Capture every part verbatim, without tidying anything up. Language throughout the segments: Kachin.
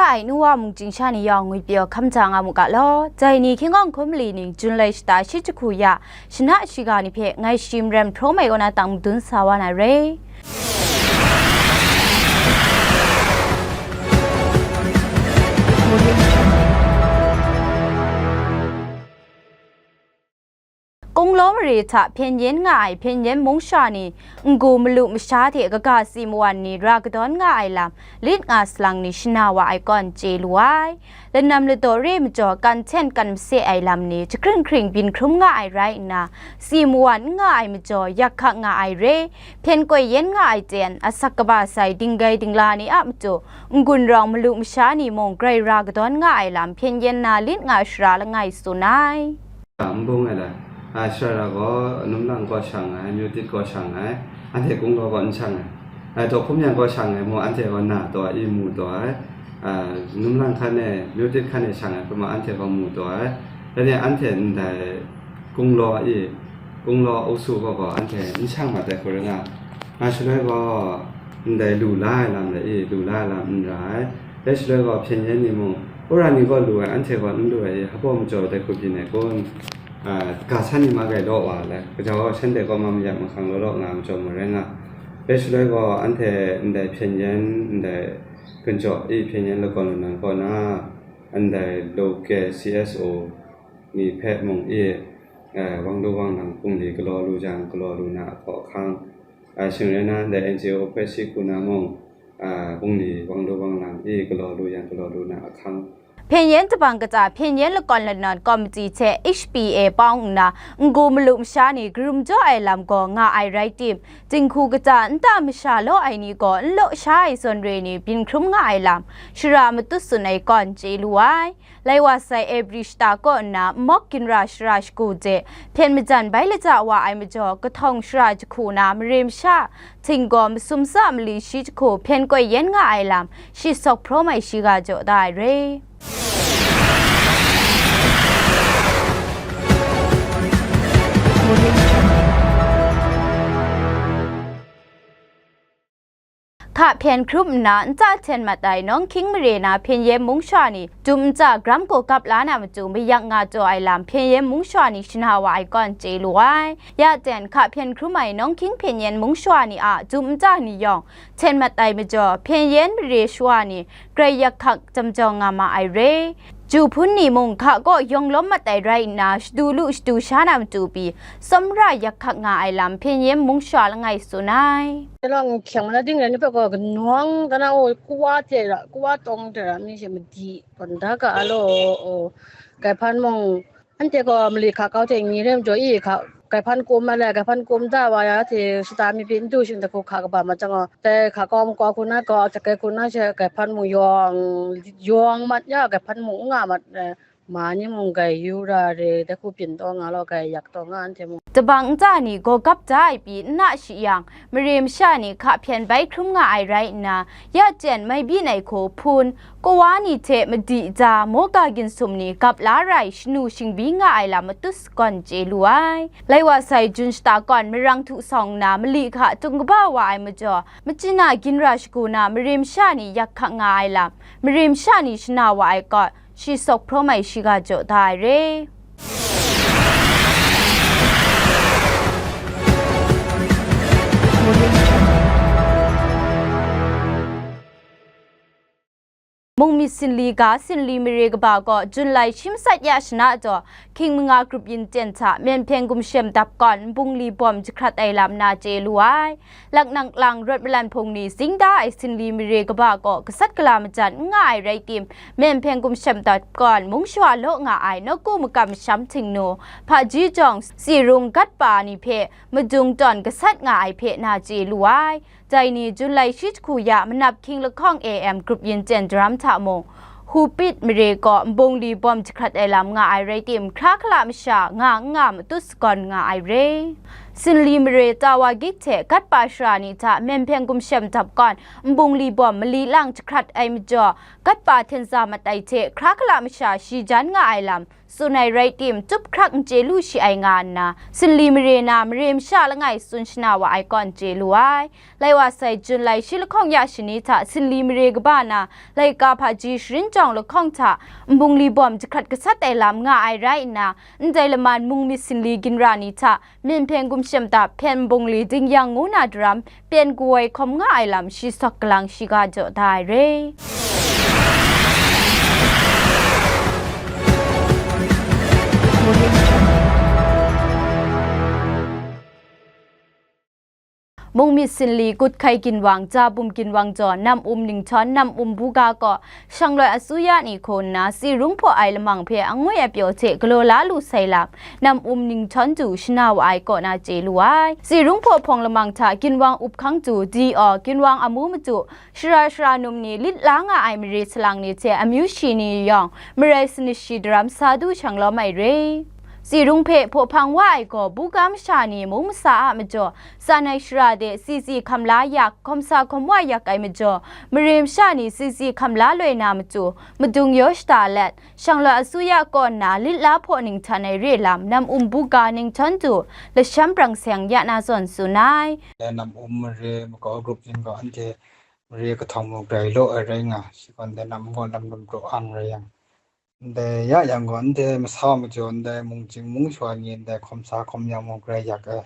ai nu wa mungchying sha ni yawng ngwipyaw hkam ja nga mu ga law. Dai ni hkying hkawng hkum mali ning Jun lai shata shi jahku ya shana shiga ni hpe ngai shi maren hpraw mai kaw na tang madun sa wa na re. Kunglaw mare hta hpyen yen nga ai hpyen yen mung sha ni, n-gu malu masha hte kaga si mawan ni ra kadawn nga ai lam, lit nga salang ni shana wa ai kaw n chye lu ai. Lanam ladaw re majaw kan hten kan mase ai lam ni, jahkring hkring byin hkrum nga ai rai nna, si mawan n nga ai majaw yak hkak nga ai re, hpyen koi yen nga ai ten, asak kaba sai dinggai dingla ni a matu, n-gun rawng malu masha ni mung grai ra kadawn nga ai lam hpyen yen na lit nga shara langai tsun ai. N bung ai la, a, shara gaw Numlang kaw shang ai, Myotit kaw shang ai, anhte Kunglaw kaw n shang ai. A, Dawhkum Yang kaw shang ai mung, anhte gaw na taw ai, i mu taw ai, a, Numlang hkan e, Myotit hkan e shang ai hpe ma, anhte gaw mu taw ai. Rai nna, anhte ndai Kunglaw i, Kunglaw Uksu kaw gaw anhte n shang mat ai hku rai nga. Nga shaloi gaw, ndai lu la ai lam rai i, lu la ai lam n ra ai. Dai shaloi gaw, hpyen yen ni mung, wora ni gaw lu ai, anhte gaw n lu ai i, hpa majaw dai hku byin ai kun? A, ga san ni ma gai law wa ai, gaja gaw shanhte kaw ma mayat mahkang law law nga ai majaw mung rai nga. Dai shaloi gaw, anhte ndai hpyen yen, ndai ginjaw i, hpyen yen lakawn lu nan kaw na, ndai local C S O ni hpe mung i, eh, wang lu wang lang bungli galaw lu jang, galaw lu na ahkaw ahkang, a, shing rai na, ndai N G O hpe shi hku na mung, a, bungli wang lu wang lang i galaw lu yang galaw lu na ahkang. Hpyen yen jahpang kata hpyen yen lakawn lanawn komiti hte H P A pawng nna, n-gu malu masha ni karum jaw ai lam gaw nga ai rai tim, jinghku kata nta masha law ai ni gaw n law sha ai zawn re ni byin hkrum nga ai lam, shara matut tsun ai kaw n chye lu ai. Lai wa sai Ebri shata kaw nna, nmawk ginra shara shagu de, hpyen majan bai laja wa ai majaw, kahtawng shara jahku na mare masha, htinggaw masum sa mali shi jahku hpyen koi yen nga ai lam, shi sawk hpraw mai shiga jaw da ai re. Hka hpyen hkrum nna, nta hten mat ai nawng hkying mare na hpyen yen mung sha ni, dum nta gram gaw gap la na matu mayak nga taw ai lam, hpyen yen mung sha ni shana wa ai kaw n chye lu ai. Ya ten, hka hpyen hkrum ai nawng hkying hpyen yen mung sha ni a dum nta ni yawng, hten mat ai majaw, hpyen yen mare shawa ni, grai yak hkak jam jawng nga ma ai re. Ju hpun ni mung hka kaw yawng lawm mat ai rai nna, shadu lu shadu sha na matu pyi, tsawmra yak hkak nga ai lam hpyen yen mung sha langai tsun ai. Yalawng hkyeng mat na ding rai ni hpe gaw kanawng, kanang u, kawa hte ra, kawa tawng hte ra, mi she madi, gawn da ga a law, o, gaihpan mung, anhte gaw mali hka kau hte n-yu re majaw, i hka, gaihpan kum mat ai, gaihpan kum da wa ya hte, shata mi pyi n du shing, dai hku hka kaba mat jang gaw, dai hka kau makau hku na, kau a hte kai hku na she, gaihpan mung yawng, yawng mat ya, gaihpan mung n nga mat ai, ma ni mung grai yu ra re, dai hku byin taw nga law, grai yak taw nga, anhte mung. Dabang nta ni gaw gap da ai pyi n na shi yang, mare masha ni hka hpyen bai hkrum nga ai rai nna, ya jen mai byin ai hku hpun, kawa ni hte madi ja, mawga ginsum ni gap la rai shanu shingbyi nga ai lam matut sagawn chye lu ai. Lai wa sai Jun shata kawn marang htu sawng nna mali hka tung kaba wa ai majaw, machyin a ginra shagu na mare masha ni yak hkak nga ai lam, mare masha ni shana wa ai kaw, shi sawk hpraw mai shiga jaw da ai re. Mungmyit Sinli ga Sinli mare kaba gaw Jun lai shi masat ya shana jaw, hkying manga grup yin ten hta Myen Hpeng Gumshem dap kawn nbungli bawm jahkrat ai lam na chye lu ai. Laknak lang rawt malan hpung ni zing da ai Sinli mare kaba gaw gasat gala majan n nga ai rai tim, Myen Hpeng Gumshem dap kawn mung shawa law nga ai nawku makam masham htingnu, hpaji jawng, si rung gat pa ni hpe madung tawn gasat nga ai hpe na chye lu ai. Dai ni Jun lai shi jahku ya manap hkying lahkawng A M grup yin ten daram hta mung, Hupit mare kaw nbungli bawm jahkrat ai lam nga ai rai tim, hkra hkala masha nga n nga matut sagawn nga ai re. Sinli mare Tawa Gik hte Gatpa shara ni hta Menhpeng Gumshem dap kawn nbungli bawm mali lang jahkrat ai majaw, Gatpa htenza mat ai hte hkra kala masha shi jan nga ai lam tsun ai rai tim, tup hkrak n chye lu shi ai nga nna, Sinli mare na mare masha langai tsun shana wa ai kawn chye lu ai. Lai wa sai Jun lai shi lahkawng ya shani hta Sinli mare kaba na laika hpaji sharin jawng lahkawng hta nbungli bawm jahkrat gasat ai lam nga ai rai nna, ndai laman mungmyit Sinli ginra ni hta Menhpeng Gumshem dap hpyen nbungli dingyang ngu na daram pyen kawoi hkawm nga ai lam shi sawk galang shiga jaw da ai re. Mungmyit Sinli Kuthkai Ginwang, Jabum Ginwang jaw, Nam Um Ninghthawn, Nam Um Buga kaw, shanglawt asuya ni hku nna, tsi rung hpaw ai lamang hpe angwi apyaw hte galaw la lu sai lam, Nam Um Ninghthawn du shana wa ai kaw na chye lu ai. Tsi rung hpaw hpawng lamang hta, Ginwang Up Hkang du, D O, Ginwang Amu Madu, shara shara num ni lit la nga ai mare salang ni hte amyu shi ni yawng, marai sanit shi daram sa du shang lawm ai re. Tsi rung hpe hpaw hpang wa ai gaw, buga masha ni mung masa a majaw, tsan ai shara de tsi tsi hkam la yak, hkawm sa hkawm wa yak ai majaw, mare masha ni tsi tsi hkam la loi na matu, madung yaw shada let, shanglawt asuya kaw nna lit la hpaw ninghtan ai re lam, Nam Um Buga Ninghthawn du, lasham brang seng ya na zawn tsun ai. Dai Nam Um mare makau grup yin gaw, anhte mare kahtawng muk rai law ai rai nga, shi gaw ndai nam gaw lam lam raw ang rai yang, ndai ya yang gaw, anhte masa majaw ndai mungchying mungshawa ni ndai hkawm sa hkawm ya muk rai yak ai.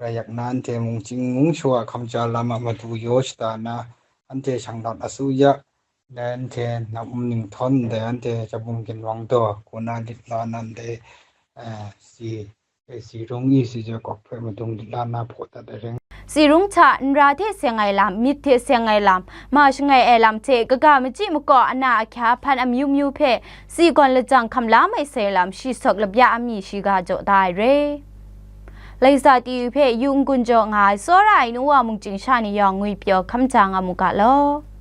Rai yak na, anhte mungchying mungshawa hkam ja lam a matu yaw shada na, anhte shanglawt asuya, dai anhte Nam Um Ninghthawn ndai anhte Jabum Ginwang daw, kaw na lit la na ndai, eh, si, eh, si rung i si ja kawk hpe madung lit la na hpaw dat ai ring. Tsi rung hta nra hte seng ai lam, myit hte seng ai lam, ma shangai ai lam hte kaga machyi makaw ana ahkya hpan amyu myu hpe, tsi gawn lajang hkam la mai sai lam, shi sawk lapya a mi shiga jaw da ai re. Laisa T V hpe yu n-gun jaw nga ai tsawra ai nu wa mungchying sha ni yawng ngwi pyaw hkam ja nga mu ga law.